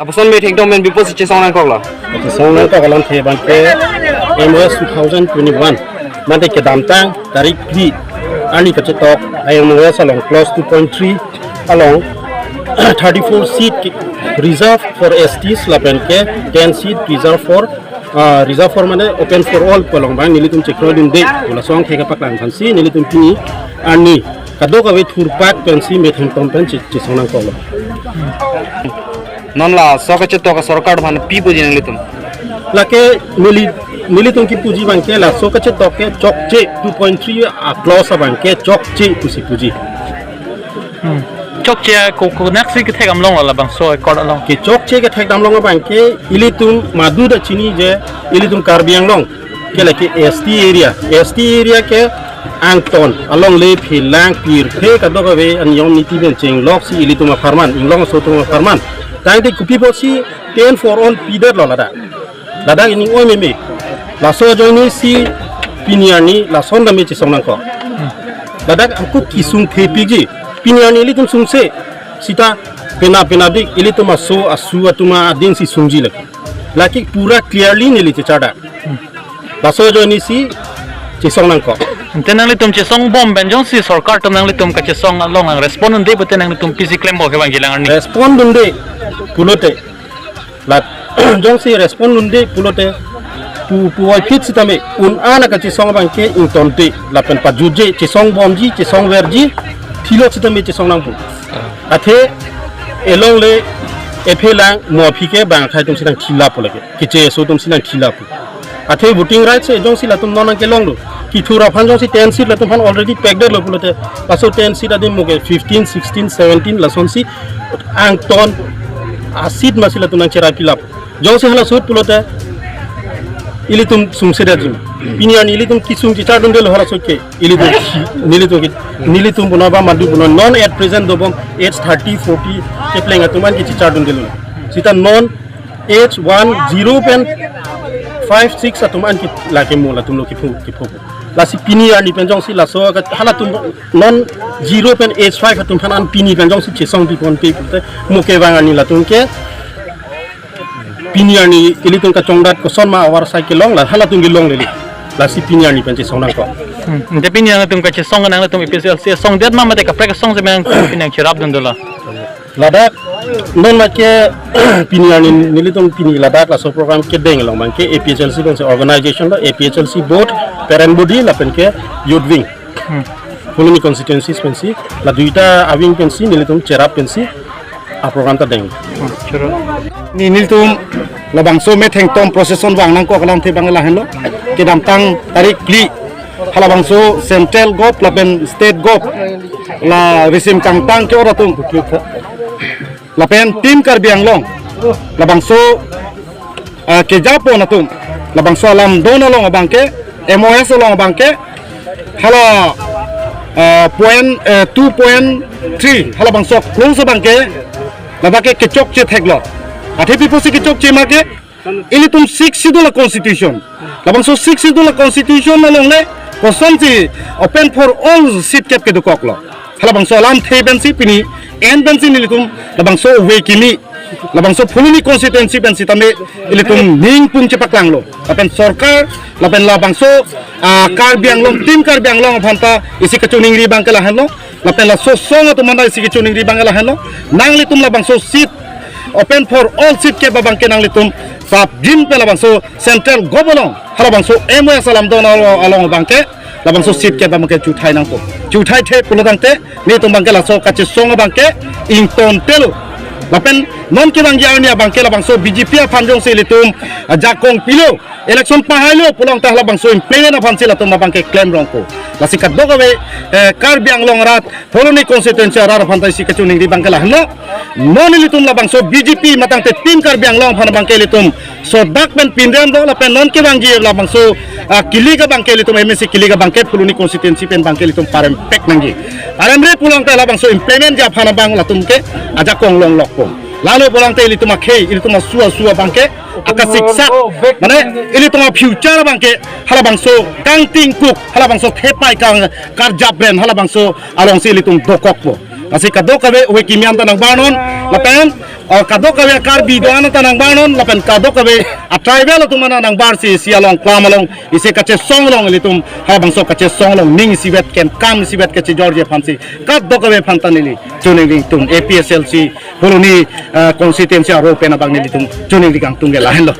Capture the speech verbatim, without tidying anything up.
Lapuson methengtong pen pi apotsi chesong nangkoklo? Chesong nangkok alamthe abangke M O S two thousand twenty-one mate kedamtang tarik phli arni kachetok M O S along clause two point three along thirty-four seat reserved for S Ts lapen ke ten seat reserved for, ah, reserved for mane open for all pu along abang nelitum chekroidunde pu laso angthek kepaklang aphansi nelitum pini arni kadokave thurpak pensi methengtong pen che-, chesong nangkoklo. Non laso kachetok asorkar aphan pi puji nanglitum? Lake neli, nelitum kipuji abangke laso kachetok ke chokche, two point three a-clause abangke chokche pusi puji. Hmm. Chokche ko, konaksi kethekdamlonglo labangso accord along? Ke chokche kethekdamlong abangke ilitum maduta chini je ilitum Karbi Anglong ke lake S T area, S T area ke angton alongle phelang pirthe kadokave aniyom niti pen chengloksi ilitum apharman, inglong aso atum apharman. Tangte kopi apotsi ten for all pidetlo ladak? Ladak ining oi meme. Laso ajoinesi pini arni lason tame chesong nangkok. Ladak angko kesung thepikji. Pini arni ilitum sungse sita pena pena dik ilitum aso asu atum adingsi sungji lake. Lake pura clearly neli chechardak. Laso ajoinesi chesong nangkok. Ante nanglitum chesongbom pen jongsi sorkar atum nanglitum kachesong along ang respond dunde pute nanglitum pisi klempo kevang jilang arni? Respond dunde pulote. La jongsi respond dunde pulote pu, puvoiphit sitame un-an akachesong abangke ingtonte lapen pajutje, chesongbomji, chesongverji, thilot sitame chesong nangpo. Athe alongle ephelang mo aphi ke bang akhai atumsi nangthilap pu lake, keche aso atumsi nangthilap pu. Athe voting rights e jongsi latum non nangkelonglo, kethur aphan jongsi ten seat latum aphan already packed lo pulote, laso ten seat adim mo ke fifteen, sixteen, seventeen lasonsi angton a-seat masi latum nangcherai pilap. Jongsi halaso ahut pulote ilitum sungsedetji. Pini arni ilitum kesung chechardundelo halaso ahut ke. Ilitum, nelitum ke, nelitum punon ba madu punon non at present dobom age thirty, forty kepleng atum an ke chechardundelo. Sita non age one, zero pen five, six atum an ke lake mo latum lo kepho, kepho. Lasi pini arni pen jongsi laso ka halatum non zero pen age five atum aphan an pini pen jongsi chesong piponpe pulote mo kevang arni latum ke pini arni ilitum kachongdat koson ma avarsai kelong la halatum kelonglele. Lasi pini arni pen chesong nangkok. Hmm. Ante pini arni atum kachesong nangtum A P H L C songdet ma mate kaprek song si menang pini arni cherapdun dola? Ladak non ma ke pini arni nelitum pini ladak laso program kedeng along abangke A P H L C pensi organization lo, A P H L C board, parent body lapen ke youth wing. Hmm. Phuloni constituencies pensi, la duita a-wing pensi nelitum cherap pensi a-program ta deng. Hmm, choro. Ni nelitum labangso methengtong procession vang nangkok alamthe abang lahenlo. Kedamtang tarik phli halabangso central gov lapen state gov la risim changtang ke-ot atum lapen Team Karbi Anglong labangso, ah, kejapon atum labangso alam don along abangke, M O S along abangke hala, ah, point, eh, two point three halabangso clause abangke ladak ke kechokche theklo. Athe pi apotsi kechokche ma ke ilitum Sixth Schedule a-constitution. Labangso Sixth Schedule a-constitution alongle kosonsi open for all seat kep kedokoklo. Halabangso alamthe pensi pini en pensi nelitum labangso ove kimi labangso Phuloni constituency pen sitame ilitum ningpung chepaklanglo. Lapen sorkar lapen labangso, ah, Karbi Anglong, Team Karbi Anglong aphanta isi kachiningri abangke lahenlo. Lapen laso asong atum aphan isi kachiningri abangke lahenlo. Nanglitum labangso seat open for all seat kep abangke nanglitum pap gin pe labangso central gov along halabangso M O S alam don along, along abangke labangso seat kep abangke chuthai nangpo. Chuthaithe pulo tangte nelitum abangke laso kachesong abangke ingtontelo. Lapen non kevangji arni abangke labangso B J P aphan jongsi ilitum, ah, ajakong pilo, election pahailo pulote halabangso implement aphansi latum abangke klemrongpo. Lasi kadokave, eh, Karbi Anglong arat Phuloni constituency arat aphanta isi kachiningri abangke lahenlo. Non ilitum labangso B J P matangte Team Karbi Anglong aphan abangke ilitum sodak pen pinrem do lapen non kevangji labangso, ah, kilik abangke ilitum M A C kilik abangke Phuloni constituency pen abangke ilitum parempek nangji. Paremre pulote labangso implement ji aphan abang latum ke ajakong longlokpo. Lalo pulote ilitum akhei, ilitum asu asu abangke akasiksak, mane ilitum a-future abangke halabangso kangtingkuk, halabangso thepai kang karjapren, halabangso alongsi ilitum dokokpo. Lasi kadokave ove kimi an ta nangbarnon, lapen, uh, kadokave Karbi do-an ta nangbarnon, lapen kadokave a tribal atum an nangbar si, isi along, klam along, isi kachesong along ilitum, ha bangso kachesong along, ning isivet ken, kam isivet kachejorji aphan si, kadokave aphan ta neli choningri ingtung, A P H L C, Phuloni, uh, constituency arlo pen abang nelitum choningri ingtung ke lahenlo.